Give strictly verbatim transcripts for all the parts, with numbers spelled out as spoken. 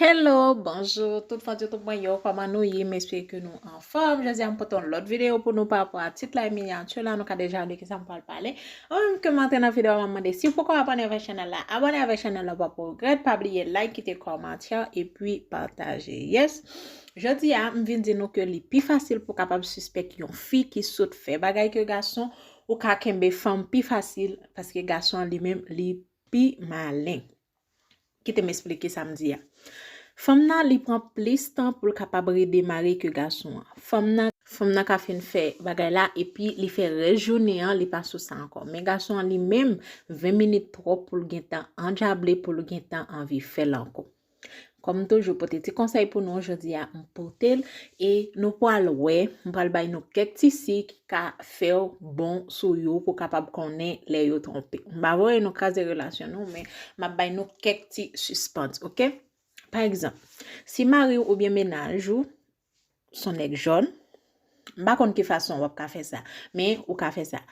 Hello, bonjou, tout fan YouTube mwen yo, kòman nou ye? M espere ke nou anfòm. Jodi a m pote yon lòt videyo pou nou pa rapò a tit la e minyati la, nou ka deja wè de kisa m pral pale. Anvan menm ke m antre nan videyo a, m ap mande si w poko abòne avèk chanèl la, abòne avèk chanèl la, w pap regrèt, pa bliye like, kite kòmantè, epi pataje. Yes! Jodi a, m vin di nou ke li pi fasil pou kapab sispèk yon fi ki sot fè bagay ke gason, ou ka kenbe fanm pi fasil, paske gason an li menm, li pi malen. Kite m esplike sa m di a. Fanm nan, li pran plis tan pou l kapab redemare ke gason an. Fanm nan, fanm nan ka fin fè bagay la, epi li fè rès jounen an, li pa sou sa ankò. Men gason an li menm, ven minit twòp pou l gentan andjable, pou l gentan anvi fè l ankò. Kòm toujou, pote ti konsèy pou nou jodi a, m pote l, e nou pral wè, m pral bay nou kèk ti siy ki ka fè w bon sou yo pou kapab konnen lè yo twonpe. M pa voye nou kraze relasyon nou, men m ap bay nou kèk ti sispans, oke? Pa egzanp, si mari w oubyen mennaj ou s on nèg jòn, m pa konn ki fason w ap ka fè sa, men ou ka fè sa.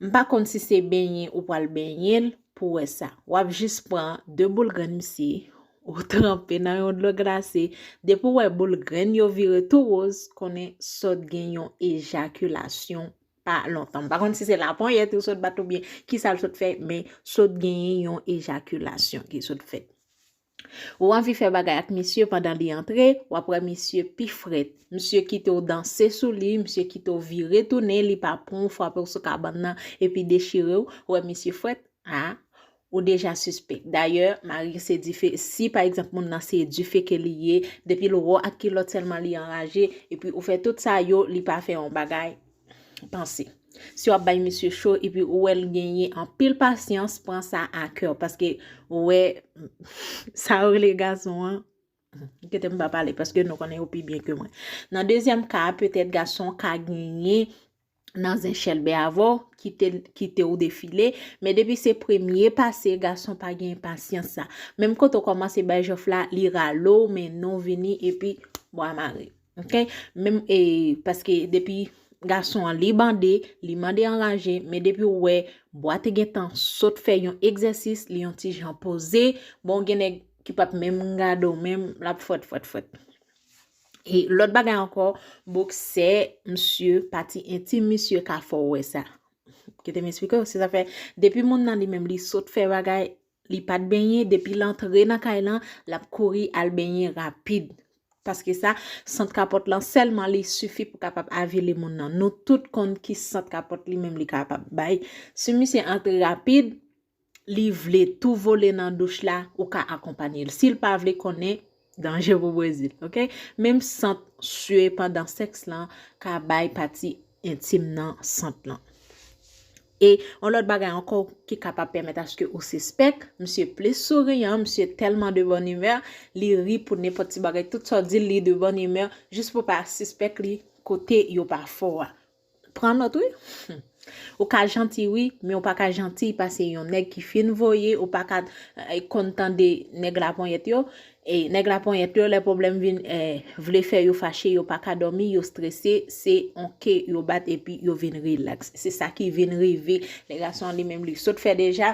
M pa konn si se benyen ou pral benyen l pou wè sa. W ap jis pran de boul grenn misye, ou tranpe nan yon dlo glase. Depi w wè boul grenn yo vire tou woz, konnen sot gen yon ejakilasyon pa lontan. M pa konn si se laponyèt ou sot bat oubyen kisa l sot fè, men sot genyen yon ejakilasyon ki sot fèt. Ou anvi fè bagay ak misye pandan li antre, w ap wè misye pi frèt. Misye kite w danse sou li, misye kite w vire tounen, li pa pran w, frape w sou kabann nan, epi dechire w, ou wè misye frèt, a, ou deja sispèk. Dayè, mari se dife, si pa egzanp moun nan se dife ke li ye, depi l wè w ak kilòt sèlman li anraje, epi ou fè tout sa yo, li pa fè yon bagay, panse. Si w ap bay misye cho epi ou wè l genyen anpil pasyans, pran sa a kè, paske ou wè sa yo rele gason an, kite m pa pale, paske nou konnen yo pi byen ke mwen. Nan dezyèm ka a, petèt gason ka genyen nan zen chèlbè avè w, kite, kite w defile, men depi se premye pase, gason pa gen pasyans sa. Menm kote w kòmanse bay jòf la, li rale w, men non vini, epi bwa mare. Oke? Menm, e, paske depi gason an li bande, li mande anraje, men depi w wè bwa te gentan sot fè yon egzèsis, li yon ti jan poze, bon, gen nèg ki p ap menm gade w menm, l ap fwèt, fwèt, fwèt. E lòt bagay ankò, boksè, misye, pati entim misye ka fè w wè sa. Kite m esplike w, se sa fè, depi moun nan li menm li sot fè bagay, li pa t benyen, depi l antre nan kay lan, l ap kouri al benyen rapid. Paske sa, sant kapòt lan sèlman li sifi pou kapab avili moun nan. Nou tout konn ki sant kapòt li menm li kapab bay. Si misye antre rapid, li vle tou vole nan douch la, ou ka akonpanye l. Si l pa vle konnen, danje pou Brezil, oke? Menm sant sye pandan sèks lan ka bay pati entim nan sant lan. E yon lòt bagay ankò ki kapab pèmèt aske ou sispèk, misye plis souriyan, misye tèlman de bòn imè, li ri pou nenpòt ti bagay, tout sa w di l, li de bòn imè, jis pou pa sispèk li kote yo pa fò a. Pran nòt, wi. Ou ka janti, wi, men ou pa ka janti pase yon nèg ki fin voye, ou pa ka, eh, konn tande nèg laponyèt yo. E nèg laponyèt yo, lè pwoblèm vin, eh, vle fè yo fache, yo pa ka dòmi, yo strese, se on ke yo bat epi yo vin rilaks. Se sa ki vin rive. Lè gason an li menm li sot fè deja,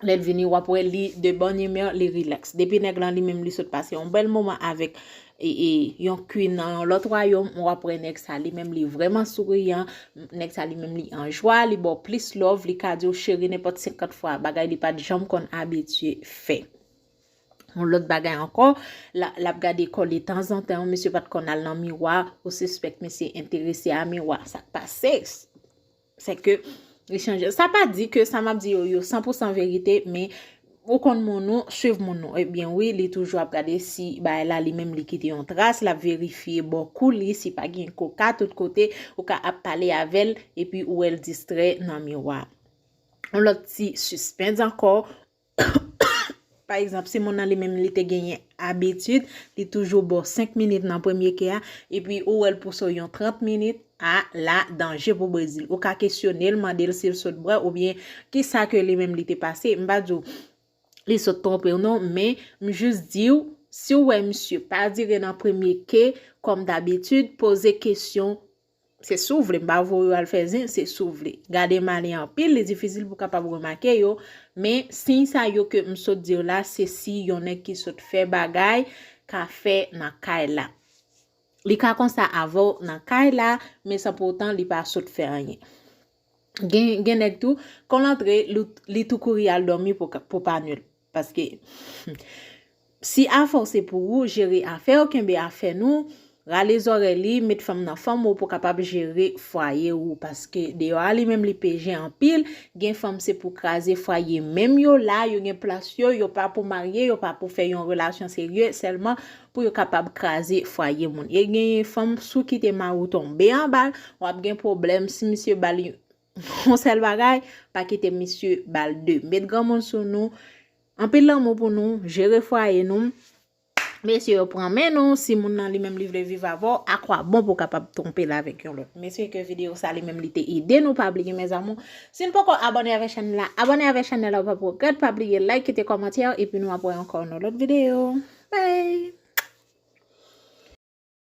lè l vini, w ap wè li de bòn imè, li rilaks. Depi nèg lan li menm li sot pase yon bèl moman avèk, e, e, yon queen nan yon lòt wayòm, w ap wè nèg sa li menm li vrèman souriyan, nèg sa li menm li an jwa, li ba w plis love, li ka di w cheri nenpòt senkant fwa, bagay li pa t janm konn abitye fè. Yon lòt bagay ankò, la, l ap gade kò li tanzantan, yon misye pa t konn al nan miwa, ou sispèk misye enterese a miwa, sa k pase? Se ke li chanje. Sa pa di ke sa m ap di yo, yo san pou san verite, men ou konn moun ou, swiv moun ou. Ebyen wi, li toujou ap gade si bagay la li menm li kite yon tras, l ap verifye bò kou li, si pa gen koka tout kote, ou ka ap pale avè l, epi ou wè l distrè nan miwa. Yon lòt ti sispens ankò, pa egzanp, si moun nan li menm li te genyen abitid, li toujou ba w senk minit nan premye ke a, epi ou wè l pouse w yon trant minit, a la, danje pou Brezil. Ou ka kesyone l, mande l si l sot bwè, oubyen kisa ke li menm li te pase. M pa di w li sot twonpe w non, men m jis di w, si w wè misye pa dire nan premye ke, kòm dabitid, poze kesyon, se si w vle, m pa voye w al fè zen, se si w vle. Gade malen anpil, li difisil pou w kapab remake yo, Men siy sa yo ke m sot di w la, se si yon nèg ki sot fè bagay ka fè nan kay la. Li ka konsa avè w nan kay la, men san poutan li pa sot fè anyen. Gen, gen nèg tou, kon l antre, li, li tou kouri al dòmi pou, pou pa nwi l. Paske si afè w se pou ou jere afè w, kenbe afè nou, rale zòrèy li, met fanm nan fanm ou pou kapab jere fwaye ou. Paske deyò a li menm li peje anpil, gen fanm se pou kraze fwaye menm yo la, yo gen plas yo, yo pa pou marye, yo pa pou fè yon relasyon serye, sèlman pou yo kapab kraze fwaye moun. E genyen fanm si w kite mari w tonbe anba l, w ap gen pwoblèm si misye ba l yon sèl bagay, pa kite misye ba l de. Met granmoun sou nou, anpil lanmou pou nou, jere fwaye nou. Mesye yo pran men nou, si moun nan li menm li vle viv avè w, akwa bon pou w kapab twonpe l avèk yon lòt. M espere ke videyo sa li menm li te ede nou, pa bliye mes amours. Si n poko abòne avèk chanèl la, abòne avèk chanèl la, ou p ap regrèt, pa bliye like, kite kòmantè, epi nou ap wè ankò nan lòt videyo. Bye!